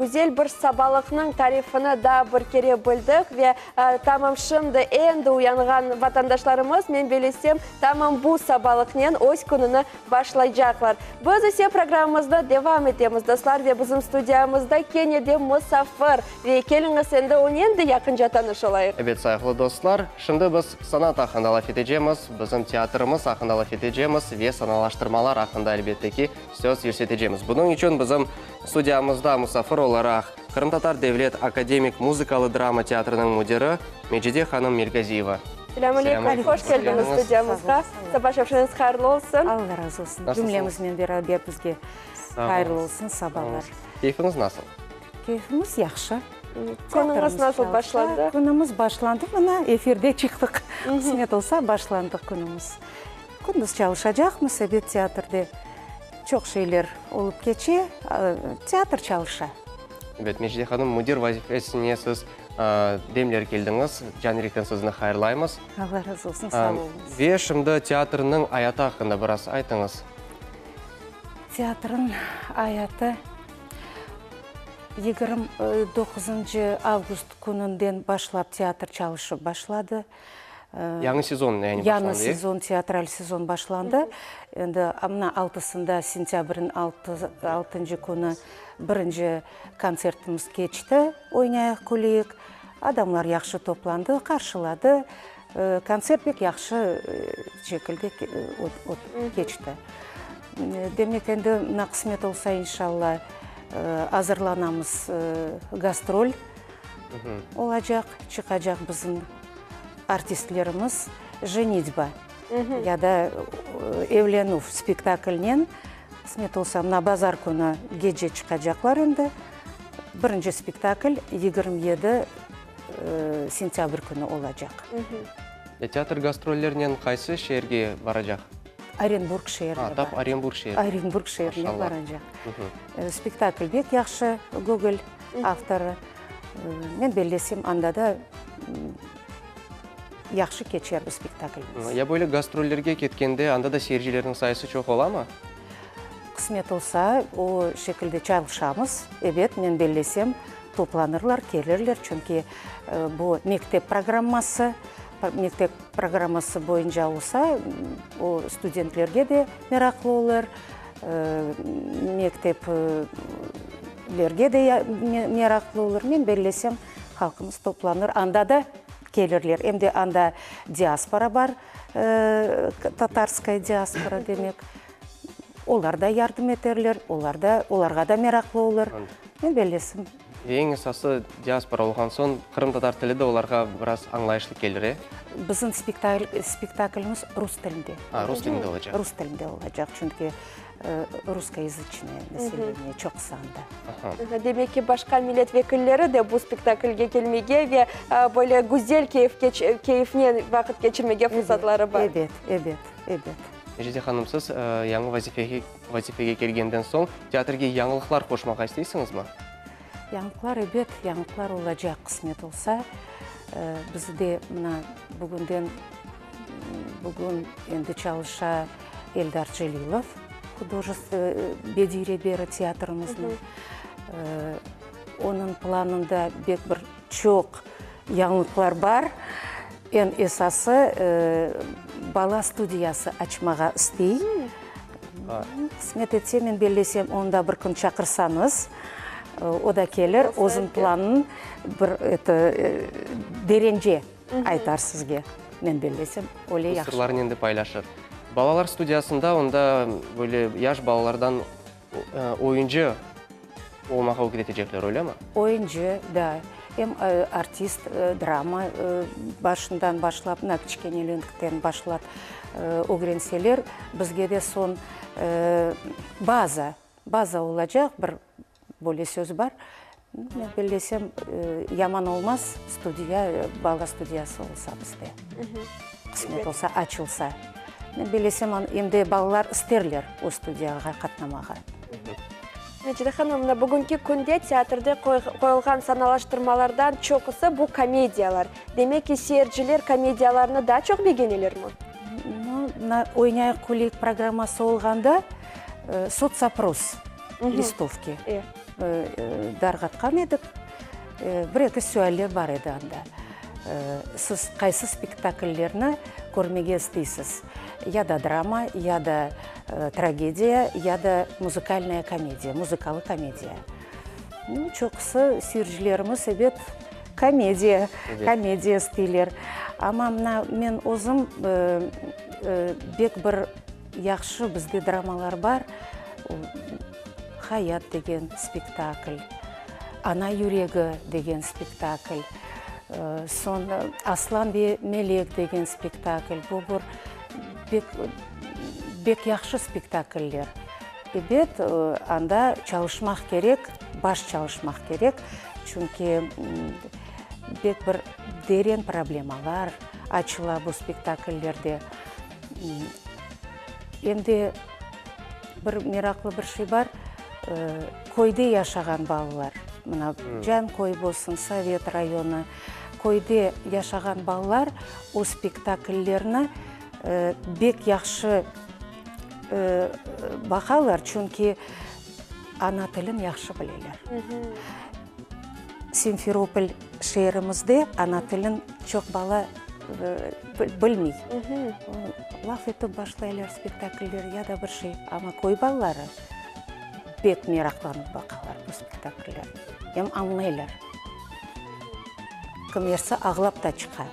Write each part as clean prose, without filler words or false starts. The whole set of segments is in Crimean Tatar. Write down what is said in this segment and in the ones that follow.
Güzel bir sabalıqnıñ tarifini daa bir kere bildik ve tamam şimdi endi uyanğan vatandaşlarımız, men belesem, tamam bu sabalıqnen öz kününi başlaycaqlar. Biz ise programmamıznı devam etemiz, dostlar, ve bizim studiyamızda kene de musafir. Ve keliñiz endi onen de yaqınca tanış olayıq. Ebet, sayğılı dostlar, şimdi biz sanat aqqında laf etecemiz, bizim teatrımız aqqında laf etecemiz ve sanalaştırmalar aqqında, elbette ki, söz yürsetecemiz. Bunıñ içün bizim studiyamızda musafir olaraq Qırımtatar devlet akademik muzıkalı drama teatrınıñ müdiri Mecide hanım Melgaziyeva. Selâm aleyküm, hoş keldiñiz studiyamızğa. Saba şevşeñiz hayırlı olsun. Alla razı olsun. Cümlemiznen beraber bizge hayırlı olsun sabalar. Keyfiñiz nasıl? Keyfimiz yahşı. Künüñiz nasıl başlandı? Künümiz başlandı, mına efirde çıqtıq. Qısmet olsa başlandı künümiz. Kündüz çalışacaqmız, ebet, teatrde çoq şeyler olıp keçe, teatr çalışa. Ebet, Mecide hanım, müdir vazifesine siz demler keldiñiz, can yürekten sizni hayırlaymız. Allah razı olsun, sağ oluñız. Ve şimdi teatrniñ ayatı aqqında biraz aytıñız. Teatrniñ ayatı 29 avgust kününden başlap teatr çalışıp başladı. Yañı sezon yani başlandı. Yañı sezon, teatral sezon başlandı. Endi mına altısında, sentâbrniñ altıncı künü birinci kontsertimiz keçti, Oynayıq, küleyik. Adamlar yahşı toplandı, qarşıladı. Kontsert pek yahşı şekilde keçti. Demek, endi mına qısmet olsa, inşalla, azırlanamız gastrol. Olacaq, çıqacaq bizim artistlerimiz Jenitba ya da Evlenüv spektaklinen, qısmet olsa, mına bazar künü gece çıqacaqlar endi. Birinci spektakl 27 sentâbr künü olacaq. Teatr gastrollernen qaysı şeerge baracaq? Orenburg şeerine baracaq. Tap Orenburg şeerine. Orenburg şeerine baracaq. Spektakl pek yahşı, Gogol avtorı. Men bellesem, anda da yahşı keçer bu spektaklimiz. Ya böyle gastrollerge ketkende, anda da seyircilerniñ sayısı çoq olamı? Qısmet olsa, o şekilde çalışamız. Ebet, men bellesem, toplanırlar, kelirler, çünki bu mektep programması, mektep programması boyunca olsa, o studentlerge de meraqlı olur, mekteplerge de meraqlı olur. Men bellesem, halqımız toplanır, anda da kelirler. Em de anda diaspora bar, tatarskaya diaspora demek. Olar da yardım eterler, olar da, olarğa da meraqlı olur. Men bellesem. Ve eñ esası, diaspora olğan soñ, qırımtatar tili de olarğa biraz añlayışlı kelir, e? Bizim spektaklimiz rus tilinde. A, rus tilinde olacaq. Rus tilinde olacaq, çünki russkoязıçное naseleniye çoqusı anda. Aha. Demek ki, başqa millet vekilleri de bu spektaklge kelmege ve böyle güzel keyfnen vaqıt keçirmege fırsatları bar. Ebet, ebet, ebet. Mecide hanım, siz yañı vazifege kelgenden soñ teatrge yañılıqlar qoşmağa isteysiñizmi? Yañılıqlar, ebet, yañılıqlar olacaq, qısmet olsa. Bizde mına bugünden, bugün endi çalışa Eldar Celilov, bediy reberi teatrimizniñ. Onıñ planında bek bir çoq yañılıqlar bar. Eñ esası, bala studiyası açmağa istey. Qısmet etse, men bellesem, onı da bir kün çaqırsañız, o da kelir, özüniñ planın bir, eto, derence aytar sizge, men bellesem, öyle yahşı. Bu sırlarnen de paylaşır. Balalar studiyasında onda böyle yaş balalardan Oyuncı olmağa ögretecekler, öylemi? Oyuncı, da. Em artist, drama başından başlap, mına kiçkenelinkten başlap ögrenseler, bizge de soñ baza, baza olacaq, bir böyle söz bar. Men bellesem, yaman olmaz, studiya, bala studiyası olsa bizde, qısmet olsa, açılsa. Men bellesem, em de balalar isterler o studiyağa qatnamağa. Mecide hanım, mına bugünki künde teatrde qoyulğan sanalaştırmalardan çoqusı bu komediyalar. Demek ki, seyirciler komediyalarnı daa çoq begenelermi? Nu, mına Oynayıq, küleyik programması olğanda, sotsopros listovki. Darqatqan edik. Bir-eki sualler bar edi anda. Siz qaysı spektakllerni körmege isteysiz? Ya da drama, ya da tragediya, ya da muzıkalnaya komediya, muzıkalı komediya. Nu, çoqusı seyircilerimiz, ebet, komediya, komediya isteyler. Amma mına men özüm bek bir yahşı bizde dramalar bar. Hayat degen spektakl, Ana yüregi degen spektakl, soñ Aslan ve Melek degen spektakl, bu bir bek, bek yahşı spektakller. Ebet, anda çalışmaq kerek, baş çalışmaq kerek, çünki bek bir deren problemalar açıla bu spektakllerde. Em de bir meraqlı bir şey bar, köyde yaşağan balalar, mına Canköy bolsun, Sovet rayonı, köyde yaşağan balalar o spektakllerni bek yahşı baqalar, çünki ana tilin yahşı bileler. Simferopol şeerimizde ana tilin çoq bala bilmey. Laf etip başlaylar spektakller ya da bir şey. Amma köy balaları pek meraqlanıp baqalar bu spektakllerni. Em añlaylar. Kimlerse ağlap da çıqa.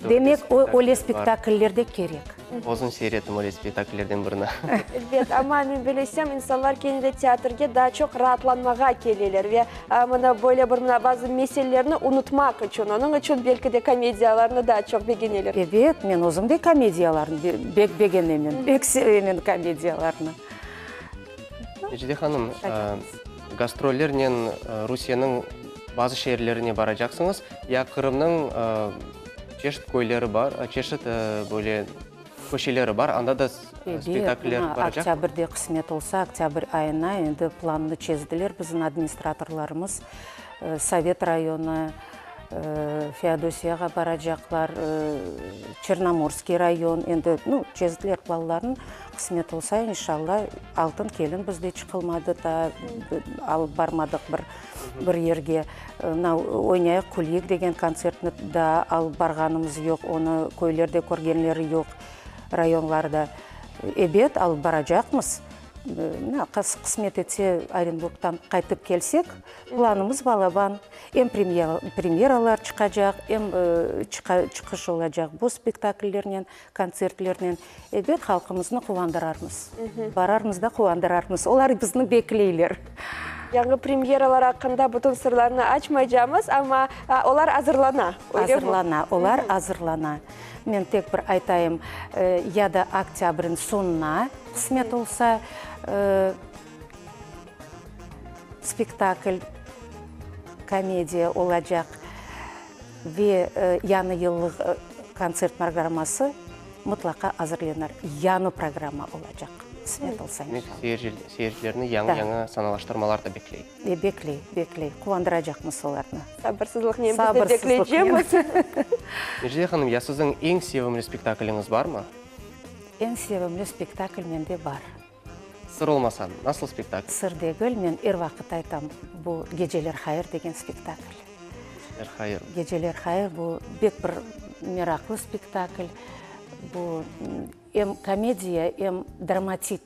Demek, öyle spektakller de kerek. Özüm seyrettim öyle spektakllerden birini. Elbet, amma men bilesem, insanlar kene de teatrge daa çoq raatlanmağa keleler ve mına böyle bir mına bazı meselelerni unutmaq içün, onıñ içün belki de komediyalarnı daa çoq begeneler. Ebet, men özüm de komediyalarnı bek begenemen, bek sevemen komediyalarnı. Mecide hanım, gastrollernen Rusiyeniñ bazı şeerlerine baracaqsıñız. Ya Qırımnıñ çeşit köyleri bar, çeşit böyle köşeleri bar, anda da spektakller baracaqmı? Oktâbrde qısmet olsa, oktâbr ayına endi plannı çezdiler bizim administratorlarımız. Sovet rayonı, Feodosiyağa baracaqlar, Çernomorskiy rayon, endi, nu, çezdiler planlarnı. Qısmet olsa, inşalla, Altın kelin bizde çıqılmadı daa, alıp barmadıq bir bir yerge. Mına, Oynayıq, küleyik degen kontsertni daa alıp barğanımız yoq, onı köylerde körgenleri yoq, rayonlarda. Ebet, alıp baracaqmız. Mına, qısmet etse, Orenburgdan qaytıp kelsek, planımız balaban. Em premyeralar çıqacaq, em çıqış olacaq bu spektakllernen, kontsertlernen. Ebet, halqımıznı quvandırarmız. Bararmız da quvandırarmız. Olar bizni bekleyler. Yañı premyeralar aqqında bütün sırlarnı açmaycamız, amma olar azırlana, öylemi? Azırlana, olar azırlana. Men tek bir aytayım, ya da oktâbrniñ soñuna qısmet olsa, spektakl, komediya olacaq ve yañı yıllıq kontsert programması mıtlaqa azırlanır. Yañı programma olacaq, qısmet olsa, inşallah. Demek, seyircilerni yañı-yañı sanalaştırmalar da bekley. Bekley, bekley. Quvandıracaqmız olarnı. Sabırsızlıqnen biz de bekleycemiz. Mecide hanım, ya siziñ eñ sevimli spektakliñiz barmı? Eñ sevimli spektakl mende bar. Sır olmasa, nasıl spektakl? Sır degil, men er vaqıt aytam, bu Geceler hayır degen spektakl. Geceler hayır. Geceler hayır, bu bek bir meraqlı spektakl. Bu em komediya, em dramatik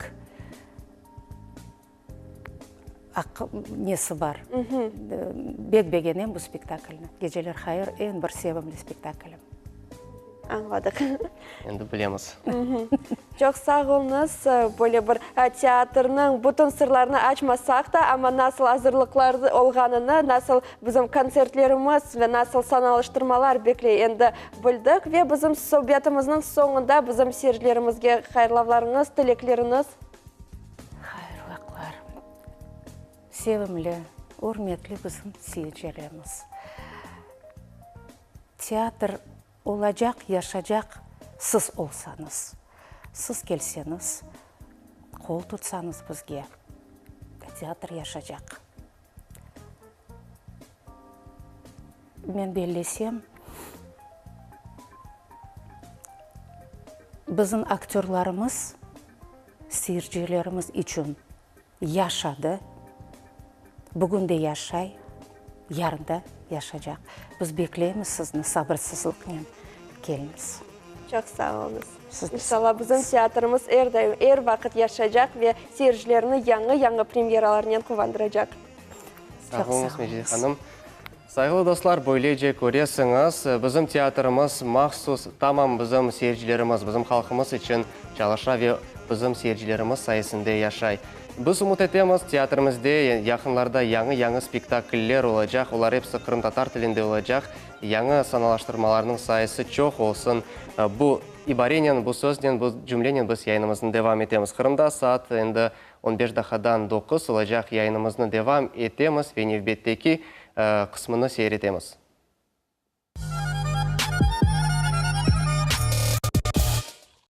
nesi bar. Bek begenem bu spektaklni. Geceler hayır, eñ bir sevimli spektaklim. Añladıq. Endi bilemiz. Çoq sağ oluñız. Böyle bir teatrniñ bütün sırlarını açmasaq da, amma nasıl azırlıqlar olğanını, nasıl bizim kontsertlerimiz ve nasıl sanalıştırmalar bekley endi bildik. Ve bizim sohbetimizniñ soñunda bizim seyircilerimizge hayırlavlarıñız, tilekleriñiz. Hayırlıqlar. Sevimli, ürmetli bizim seyircilerimiz. Teatr olacaq, yaşacaq siz olsañız, siz kelseñiz, qol tutsañız bizge, teatr yaşacaq. Men bellesem, bizim aktörlarımız seyircilerimiz içün. Yaşadı, bugün de yaşay, yarın da yaşacaq. Biz bekleymiz sizni sabırsızlıqnen. Keliñiz. Çoq sağ oluñız. Siz de sağ İnşallah, bizim teatrımız er daim, er vaqıt yaşaycaq ve seyircilerni yañı-yañı premyeralarnen quvandıracaq. Sağ oluñız, Mecide hanım. Sayğılı dostlar, böylece köresiñiz, bizim teatrımız mahsus tamam bizim seyircilerimiz, bizim halqımız içün çalışa ve bizim seyircilerimiz sayesinde yaşay. Biz ümüt etemiz, teatrimizde yaqınlarda yañı-yañı spektakller olacaq, olar episi qırımtatar tilinde olacaq, yañı sanalaştırmalarnıñ sayısı çoq olsun. Bu ibarenen, bu söznen, bu cümlenen biz yayınımıznı devam etemiz. Qırımda saat endi On beş daqqadan doquz olacaq yayınımıznı devam etemiz ve nevbetteki qısmını seyir etemiz.